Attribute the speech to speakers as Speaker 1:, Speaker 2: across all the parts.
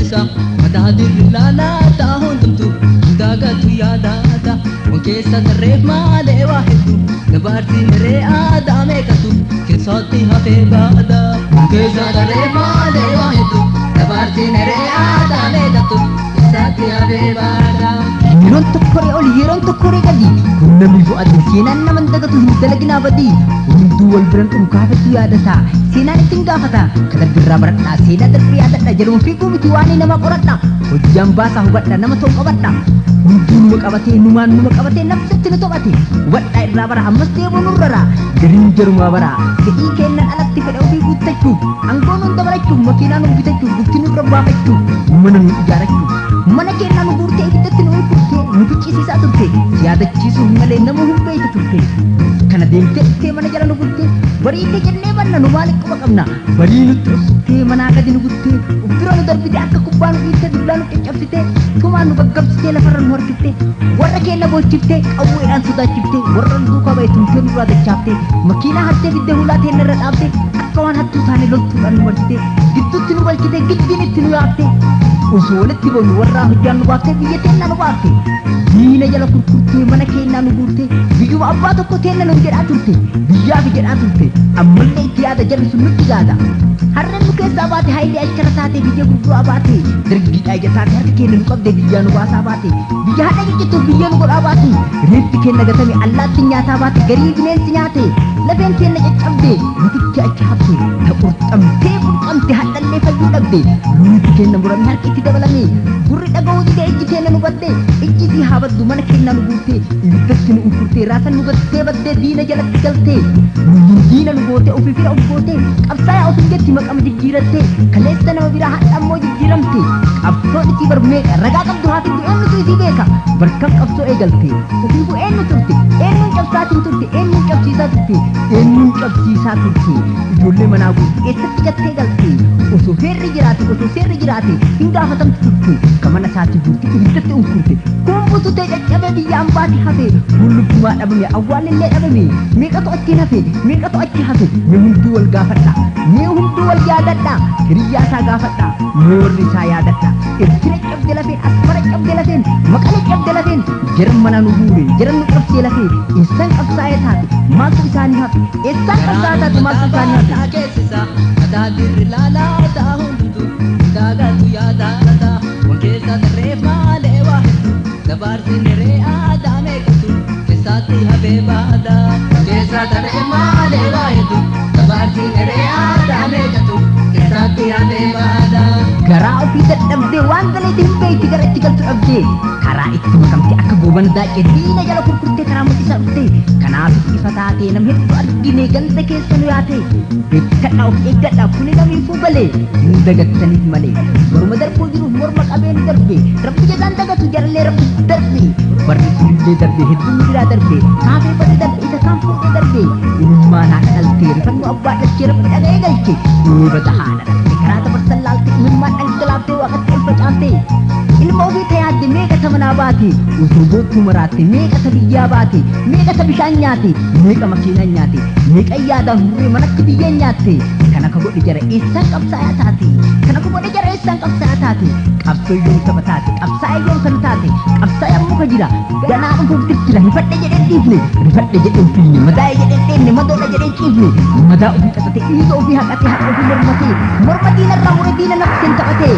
Speaker 1: Keessisa mataa dirri laalaa hundumtu daagatu yaadata. Waan keessa tarreef maalee waa hedduu dabaarsi miree aadaa meeqatu keessatti hafee baada. Waan keessa tarreef maalee waa hedduu dabaarsi miree aadaa meeqatu keessatti hafee baada.
Speaker 2: Yeroon tokkoree oli, yeroon tokkoree gadi, kun namni fo'ate seenaan nama hin dagatu, hin dalaginaa badii. Hunduu wal biran dhufu kaafettu yaadata, seenaan ittiin gaafata. Ka darbirraa baradhaa, seenaa darbii yaadadha, jedhuma fiiguu miti waan nama qoradha, hojjaan baasaa hubadha, nama ta'u qabadha. Hunduu numa qabatee, numaan numa qabatee, nafsitti nu tophate. Hubadhaa, irraa bara, ammas deebuu nurrara. Gariin jarumaa bara fedhii kennan alatti fedha ofii guuttachuuf, aangoo nun dabalachuuf, makiinaa nun bitachuuf, bultii nurra baafachuuf, mana nu ijaarachuuf, mana kennaa nu guurtee, ibiddatti nu urgurtee, nu ficcisiisaa turte. Si yaadachiisuuf malee nama hin beektu turte. Kana deemtee dhuftee mana jala nu guttee, bariitee jennee banna, nu maaliif quba qabna? Barii nutti dhoksitee, manaa gadi nu guttee, uf dura nu darbite, akka kubbaa nu dhiittee, dullaa nu caccabsitee, tumaan nu gaggabsitee, lafarra nu harkiftee, warra keenya boolchiftee, qawweedhaan sodaachiftee, warra nu duukaa ba'e tumtee nurraa dachaaftee, makiinaa hattee fiddee hulaa teenya irra dhaabdee, akka waan hattuu taane loltuudhaan nu marsitee, gidduutti nu galchitee, giddiin itti nu yaaftee, osoo walitti boonu warraa hojjaan nu baaftee, biyya teennaa nu baafte. Diina jala kurkurtee, mana keennaa nu guurtee, biyyuma abbaa tokko teenna nu jedhaa turte, biyyaafi jedhaa turte. Ammallee itti yaada, jarri sun nutti gaada. Harreen nu keessaa baate, hayilee achara taate, biyya gurguraa baate, dargiidhaa ija taate, harka keenya nu qabde, biyyaa nu baasaa baate, biyya hadha ciccituuf biyya nu godhaa baate. Reeffi keenya gatame, allaatti nyaataa baate, garii bineensi nyaate, lafeen keenya caccabde, nututti achi hafte. Ta qurxamtee qurxamte hadhallee fayyuu dhabde. Luuti keenya murame, harki itti dabalame, gurri dhaga'uu dide, ijji keenya nu badde. Ijji si haa baddu, mana keenya nu guurtee, ibiddatti nu unkurtee, raasan nu gattee baddee, diina jalatti galtee, nuyin diina nu gootee, ofii fira of gootee, qabsaayaa ofin jetti maqama jijjiirattee, kaleessa nama biraa, hadha ammoo jijjiiramte. Qabsoon isii bar meeqa ragaa qabdu haa fiddu, eenyutu isii beeka? Barkam qabsoo eegalte? Ofiifuu eenyu turte? Eenyuun cabsaatiin turte? Eenyuun cabsiisaa turte? Eenyuun cabsiisaa turte? Ijoollee manaa guurte, eessatti gattee galte? Osoo heerri jiraate, osoo seerri jiraate, hin gaafatamtu turte. Ka mana isaatii guurte, ibiddatti unkurte, kun bututee caccabee biyya ambaati hafe, kun lubbumaa dhabame, awwaalillee dhabame. Meeqatu achiin hafe? Meeqatu achi hafe? Mee hunduu wal gaafadha, mee hunduu wal yaadadha, hiriyyaa isaa gaafadha, mee warri isaa yaadadha. Ertira cabde lafeen, Asmara cabde lafeen, Maqalee cabde lafeen, jarmana nu guure, jaran nu qabsee lafee. Eessaan qabsaa'ee taate? Maaltu isaanii hafe? Eessaan qabsaa'aa taate? Maaltu isaanii hafe?
Speaker 1: Keessisa mataa dirri laalaa hundumtu daagatu yaadata. Waan keessa tarreef maalee waa hedduu dabaarsi miree aadaa meeqatu keessatti hafee baada. Keessa tarreef maalee waa hedduu dabaarsi miree aadaa meeqatu keessatti hafee baada.
Speaker 2: Garaa ofii dadhabdee, waan galeeti hin beekti, gara itti galtu dhabdee, karaa itti makamte, akka goobana daaqee diina jala kurkurtee, karaa mul'isaa dhufte. Kanaaf ifa taatee nam hedduu argine, ganda keessa nu yaate. Beekkadhaa, of eeggadhaa, kuni namiifuu galee hin dagattaniif malee baruma darbuu jiruuf morma qabeen darbe. Rabbi jazaan dagatu, jarallee rabbi darbe. Barri sunillee darbe, hedduun biraa darbe, kaafee barri darbe, isa kaan fuudhee darbe. Ilmaan haadha dhaltee, rifannoo abbaa dhalchee, rabbi dhaga'ee galche. Eebata haadha dhalte, karaa dabarsan laalte, ilmaan dhangalaaftee, waaqatti ol facaaftee, ilma ofii tayaadde. Meeqa ta manaa baate osoo goottuu maraatte? Meeqa ta biyyaa baate? Meeqa ta bishaan nyaate? Meeqa makiinaan nyaate? Meeqa yaadaan hurree manatti biyyeen nyaatte? Kana ka godhe jara, eessaan qabsaa'aa taate? Kana ka godhe jara, eessaan qabsaa'aa taate? Qabsoo yoom saba taate? Qabsaa'aa yoom kana taate? Qabsaa'aa muka jira, ganaa dhufuuf jira. Rifadhe jedhee dhiifne, rifadhe jedhee hin fiigne, madaa'e jedhee dheenne, madoodha jedhee ciifne. Madaa ofii xaxate, dhiiga ofii haqate, haqa ofii mormatee, morma diinarraa mure, diina nafseen taphate,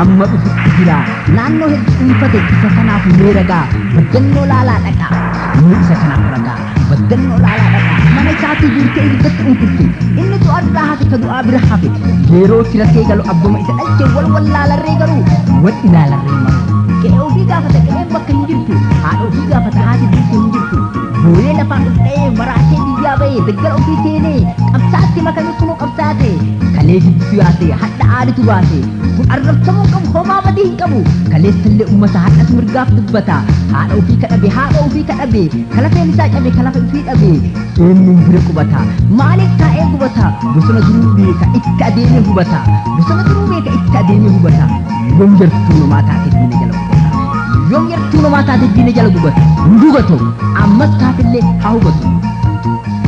Speaker 2: amma dhufutti jira, naannoo hedduu dhuunfate. Isa kanaaf mee ragaa baddannoo laalaa dhaqa, mee isa kanaaf ragaa baddannoo laalaa dhaqa. Mana isaatii guurtee, ibiddatti unkurte. Inni du'a irraa hafe, ka du'aa bira hafe, yeroo firatee galu abbuma isa dhalche wal wallaalarree, garuu wal ilaalarree maru. Qe'ee ofii gaafata, qe'een bakka hin jirtu. Haadha ofii gaafata, haati duute hin jirtu. Booyee lafaan ol dha'ee, maraatee biyyaa ba'ee, daggala ofii seenee, qabsaatti makame, kunoo qabsaate. Kalee jibbitu yaase, hadha aaditu baase. Kun arrabsamuu qabu, homaa badii hin qabu. Kaleessallee ummata, hadhas mirgaaf dubbata. Haadha ofii kadhabe, haadha ofii kadhabe, kalafeen isaa cabe, kalafa ofii dhabe, eenyuun bira qubata? Maaliif taa'ee gubata? Bosona duruu beeka, itti adeemee hubata. Bosona duruu beeka, itti adeemee hubata. Yoom yartuu namaa taate diina jala gubata? Yoom yartuu namaa taate diina jala gubata? Hin gubatu, ammas kaafillee haa hubatu.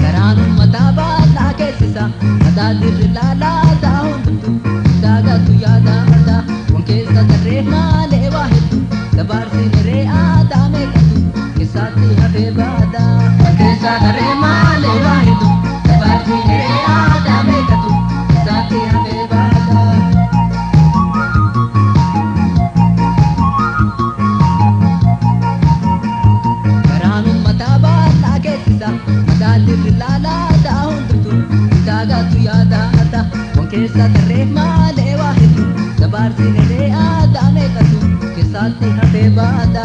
Speaker 1: Garaan uummataa bal'aa keessisa mataa dirri laalaa hundumtu daagatu yaadata. Waan keessa tarree malee waa hedduu dabarsine aadaa meeqatu isaatti hafee baata. Karaan uummataa bal'aa keessisa madaalli laalaa ta'a hundumtu daagaatu yaadata waan keessa tarree malee waa hedduu dabarsine aadaa meeqatu keessaatti hafee baata.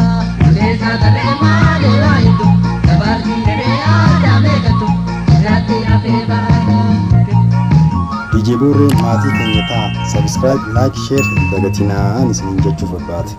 Speaker 1: Keessa tarree malee waa hedduu dabarsine aadaa meeqatu keessaatti hafee baata.
Speaker 3: DJ Booree maatii keenya ta'a. Subscribe, like, share hin dagatinaa isiniin jechuu barbaade.